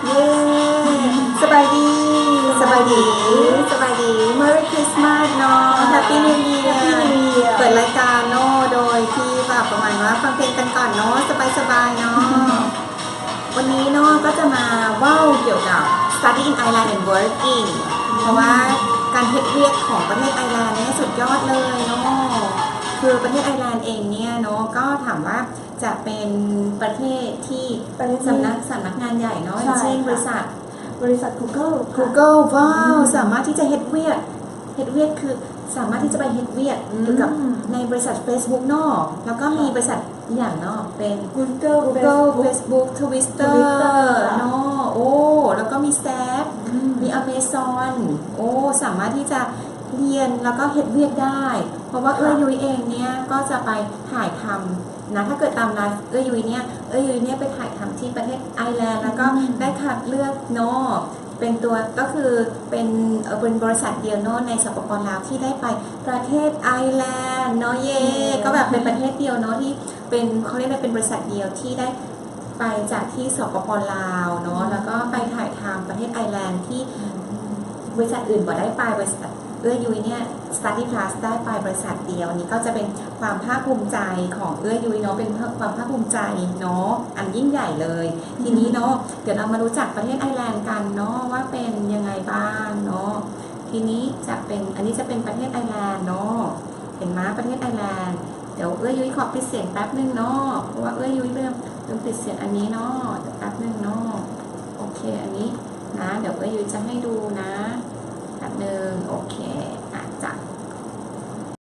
ເຢ້ ສະບາຍດີ ສະບາຍດີ ສະບາຍດີ Merry Christmas ເນາະ Happy New Year Happy New Year ເປີດລາຍການເນາະ ໂດຍທີ່ແບບປະມານວ່າຟັງເພງກັນກ່ອນເນາະ ສະບາຍໆເນາະ. ວັນນີ້ເນາະ ກໍຈະມາເວົ້າກ່ຽວກັບ Study in Ireland and Working ເພາະວ່າການເຮັດວຽກຂອງປະເທດໄອແລນເນີ້ຍສຸດຍອດເລີຍເນາະ ຄືປະເທດໄອແລນເອງເນີ້ຍເນາະ ກໍຖາມວ່າຈະເປັນປະເທດທີ່ ປະເທດທີ່ ສຳນັກ ສຳນັກງານໃຫຍ່ເນາະ ຢ່າງເຊັ່ນ ໃช่ ບໍລິສັດ บริษัท Google ค่ะ Google ວ້າວ อืม ສາມາດທີ່ຈະເຮັດວຽກ ເຮັດວຽກຄືສາມາດທີ່ຈະໄປເຮັດວຽກ อืม ເกี่ยวກັບໃນບໍລິສັດ Facebook ເນາະ ແລ້ວກໍມີ ค่ะ ບໍລິສັດອີ່ຫຍັງເນາະ ເປັນ Google Google Facebook Facebook Twitter Twitter ເນາະ ໂອ້ ແລ້ວກໍມີ Saks อืม ມີ Amazon ໂອ້ ສາມາດທີ່ຈະຮຽນແລ້ວກໍເຮັດວຽກໄດ້ ເພາະວ່າ ค่ะ ເອື້ອຍຍຸ້ຍເອງເນີ້ຍກໍຈະໄປຖ່າຍທຳ ນະ ຖ້າເກີດຕາມໄລຟ໌ເອື້ອຍຍຸ້ຍເນີ້ຍ ເອື້ອຍຍຸ້ຍເນີ້ຍໄປຖ່າຍທຳທີ່ປະເທດໄອແລນ ແລ້ວກໍ ອືມ ໄດ້ຄັດເລືອກເນາະ ເປັນຕົວ ກໍຄືເປັນ ເອີ ເປັນບໍລິສັດດຽວເນາະ ໃນ ສປປ ລາວ ທີ່ໄດ້ໄປປະເທດໄອແລນເນາະ ເຢ້ ເຢ້ ກໍແບບເປັນປະເທດດຽວເນາະ ທີ່ເປັນ ເຂົາຮຽກວ່າເປັນບໍລິສັດດຽວທີ່ໄດ້ໄປຈາກທີ່ ສປປ ລາວ ເນາະ ອືມ ແລ້ວກໍໄປຖ່າຍທຳປະເທດໄອແລນທີ່ ອືມ ບໍລິສັດອື່ນບໍ່ໄດ້ໄປ ບໍລິສັດ ເອື້ອຍຍຸ້ຍເນີ້ຍ Study Plus ໄດ້ໄປບໍລິສັດດຽວ ນີ້ກໍຈະເປັນຄວາມພາກພູມໃຈຂອງເອື້ອຍຍຸ້ຍເນາະ ເປັນຄວາມພາກພູມໃຈເນາະ ອັນຍິ່ງໃຫຍ່ເລີຍ. ອືມ ທີນີ້ເນາະ ດຽວເຮົາມາຮູ້ຈັກປະເທດໄອແລນກັນເນາະ ວ່າເປັນຍັງໄງບ້າງເນາະ. ທີນີ້ຈະເປັນ ອັນນີ້ຈະເປັນປະເທດໄອແລນເນາະ ເຫັນມາ ປະເທດໄອແລນ. ດຽວເອື້ອຍຍຸ້ຍຂໍປິດສຽງແປັບໜຶ່ງເນາະ ເພາະວ່າເອື້ອຍຍຸ້ຍລືມ ລືມປິດສຽງອັນນີ້ເນາະ ດຽວແປັບໜຶ່ງເນາະ. ໂອເຄ ອັນນີ້ນະ ດຽວເອື້ອຍຍຸ້ຍຈະໃຫ້ດູນະ ແປັບໜຶ່ງ. ໂອເຄ ອາ ຈະ